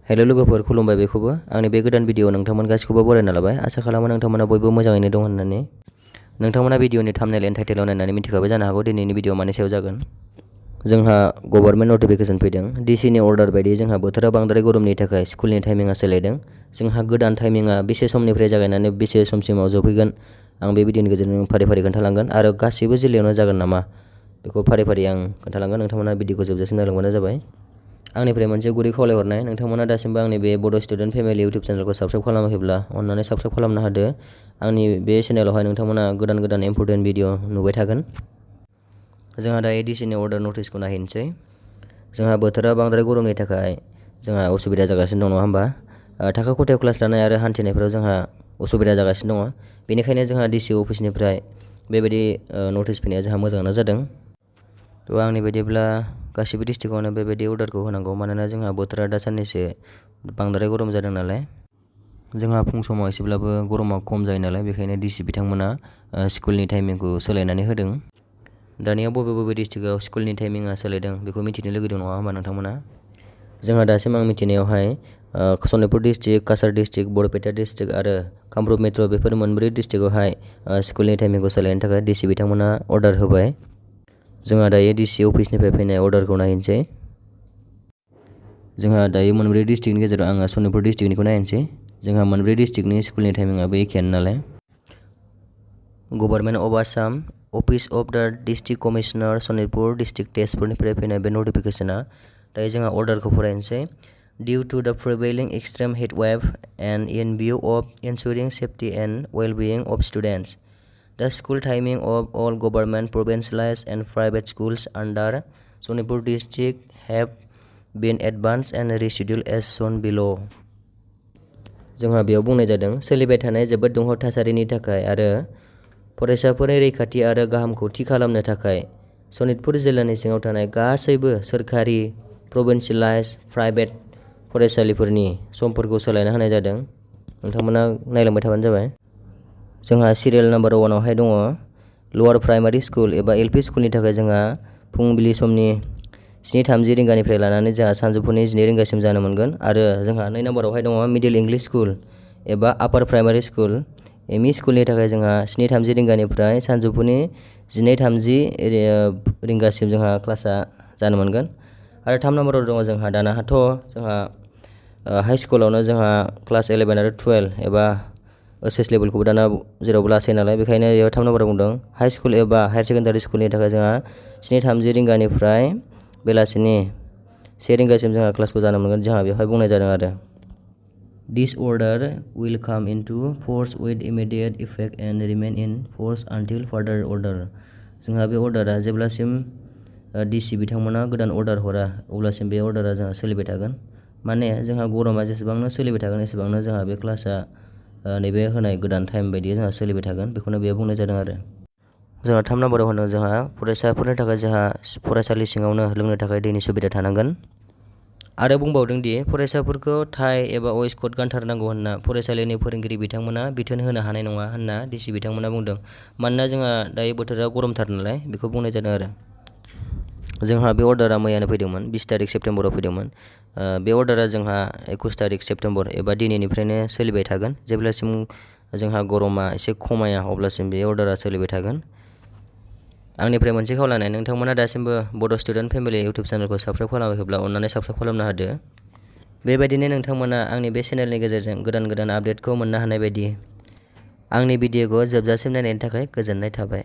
Hello लोगोफोर खुलुमबाय बेखौबो आंनि बे गोदान भिडिअ नोंथांमोन गासिखौबो बरायना लाबाय आसा खालामो नोंथांमोना बयबो मोजाङैनो दं होननानै नोंथांमोना भिडिअनि थाम्बनेल एन्ड टाइटेलाव नायनानै मिथिखाबाय जानो हागौ दिनैनि भिडिअ मानि सायाव जागोन जोंहा गभर्नमेन्ट नटिफिकेशन फैदों डिसिनि अर्डार बायदियै जोंहा बोथोरा बांद्राय गरमनि थाखाय स्कुलनि टाइमिंआ सोलायदों जोंहा गोदान टाइमिंआ बेसे समनिफ्राय जागायनानै बेसे समसिमाव जोबहैगोन आं बे भिडिअनि गेजेरजों फारि फारि खोन्थालांगोन आरो गासैबो जिल्लायावनो जागोन नामा बेखौ फारि फारि आं खोन्थालांगोन नोंथांमोना भिडिअखौ जोबजासिम नायलांबानो जाबाय आंनिफ्राय मोनसे गुरै खावलायहरनाय नोंथांमोना दासिमबो आंनि बे बड' स्टुडेन्ट फेमिलि इउटिउब चेनेलखौ साबस्क्राइब खालामाखैब्ला अन्नानै साबस्क्राइब खालामनो होदो आंनि बे चेनेलावहाय नोंथांमोना गोदान गोदान इम्परटेन्ट भिडिअ नुबाय थागोन जोंहा दायो डिसिनि अर्डार नटिसखौ नायहैनोसै जोंहा बोथोरा बांद्राय गरमनि थाखाय जोंहा उसुबिदा जागासिनो दं नङा होमबा थाखो खथायाव क्लास लानाय आरो हान्थिनायफोराव जोंहा उसुबिदा जागासिनो दङ बेनिखायनो जोंहा डिसि अफिसनिफ्राय बेबायदि नटिस फैनाया जोंहा मोजाङानो जादों थ' आंनि बायदिब्ला गासिबो डिस्ट्रिक्टआवनो बेबायदि अर्डारखौ होनांगौ मानोना जोंहा बोथोरा दा साननैसो बांद्राय गरम जादों नालाय जोंहा फुं समाव एसेब्लाबो गरमा खम जायो नालाय बेखायनो डिसि बिथांमोना स्कुलनि टाइमिंखौ सोलायनानै होदों दानिया बबे बबे डिस्ट्रिक्टआव स्कुलनि टाइमिंआ सोलायदों बेखौ मिथिनो लुगैदों नङा होमबा नोंथांमोना जोंहा दासिम आं मिथिनायावहाय Sonitpur district Cachar district Barpeta district आरो कामरुप मेट्र' बेफोर मोनब्रै डिस्ट्रिक्टआवहाय स्कुलनि टाइमिंखौ सोलायनो थाखाय डिसि बिथांमोना अर्डार होबाय जोंहा दायो डिसि अफिसनिफ्राय फैनाय अर्डारखौ नायनोसै जोंहा दायो मोनब्रै डिस्ट्रिक्टनि गेजेराव आङो सनितपुर डिस्ट्रिक्टनिखौ नायनोसै जोंहा मोनब्रै डिस्ट्रिक्टनि स्कुलनि टाइमिंआबो एखेयानो नालाय government of Assam office of the district commissioner Sonitpur district तेजपुरनिफ्राय फैनाय बे नटिफिकेशना दायो जोंहा अर्डारखौ फरायनोसै due to the prevailing extreme heat wave and in view of ensuring safety and wellbeing of students The school timing of all government, provincialized and private schools under Sonipur district have been advanced and rescheduled as shown below. जोंहा बेयाव बुंनाय जादों सोलिबाय थानाय जोबोद दुंहाव थासारिनि थाखाय आरो फरायसाफोरनि रैखाथि आरो गाहामखौ थि खालामनो थाखाय सनितपुर जिल्लानि सिङाव थानाय गासैबो सोरखारि प्रभिन्सियेलाइज्ड प्राइभेट फरायसालिफोरनि समफोरखौ सोलायना होनाय जादों नोंथांमोना नायलांबाय थाबानो जाबाय जोंहा सिरियेल नाम्बार 1 आवहाय दङ लवार प्राइमारि स्कुल एबा एलपि स्कुलनि थाखाय जोंहा फुंबिलि समनि 7:30 रिंगानिफ्राय लानानै जोंहा सानजौफुनि 12 रिंगासिम जानो मोनगोन आरो जोंहा 2 नाम्बारावहाय दङ मिडिल इंलिश स्कुल एबा आपार प्राइमारि स्कुल एमइ स्कुलनि थाखाय जोंहा 7:30 रिंगानिफ्राय सानजौफुनि 12:30 रिंगासिम जोंहा क्लासआ जानो मोनगोन आरो 3 नाम्बाराव दङ जोंहा दानाहाथ' जोंहा हाइ स्कुलावनो जोंहा क्लास 11 आरो 12 एबा ओएचएस लेभेलखौबो दाना जेरावबो लासै नालाय बेखायनो बेयाव 3 नाम्बाराव बुंदों हाइ स्कुल एबा हायार सेकेन्डारि स्कुलनि थाखाय जोंहा 7:30 रिंगानिफ्राय बेलासिनि 1 रिंगासिम जोंहा क्लासखौ जानो मोनगोन जोंहा बेवहाय बुंनाय जादों आरो This order will come into force with immediate effect and remain in force until further order जोंहा बे अर्डारा जेब्लासिम डिसि बिथांमोना गोदान अर्डार हरा अब्लासिम बे अर्डारा जोंहा सोलिबाय थागोन माने जोंहा गरमा जेसेबांनो सोलिबाय थागोन एसेबांनो जोंहा बे क्लासआ नैबे होनाय गोदान टाइम बायदियै जोंहा सोलिबाय थागोन बेखौनो बेयाव बुंनाय जादों आरो जोंहा 3 नाम्बाराव होनदों जोंहा फरायसाफोरनि थाखाय जोंहा फरायसालि सिङावनो लोंनो थाखाय दैनि सुबिदा थानांगोन आरो बुंबावदों दि फरायसाफोरखौ टाइ एबा वेस्टकट गानथारनांगौ होनना फरायसालिनि फोरोंगिरि बिथांमोना बिथोन होनो हानाय नङा होनना डिसि बिथांमोना बुंदों मानोना जोंहा दायो बोथोरा गरमथार नालाय बेखौ बुंनाय जादों आरो जोंहा बे अर्डारा मैयानो फैदोंमोन 20 तारिख सेप्तेम्बराव फैदोंमोन बे अर्डारा जोंहा 21 तारिख सेप्तेम्बर एबा दिनैनिफ्रायनो सोलिबाय थागोन जेब्लासिम जोंहा गरमा एसे खमाया अब्लासिम बे अर्डारा सोलिबाय थागोन आंनिफ्राय मोनसे खावलायनाय नोंथांमोना दासिमबो बड' स्टुडेन्ट फेमिलि इउटिउब चेनेलखौ साबस्क्राइब खालामाखैब्ला अन्नानै साबस्क्राइब खालामनो होदो बेबायदिनो नोंथांमोना आंनि बे चेनेलनि गेजेरजों गोदान गोदान आपडेटखौ मोननो हानाय बायदि आंनि भिडिअखौ जोबजासिम नायनायनि थाखाय गोजोननाय थाबाय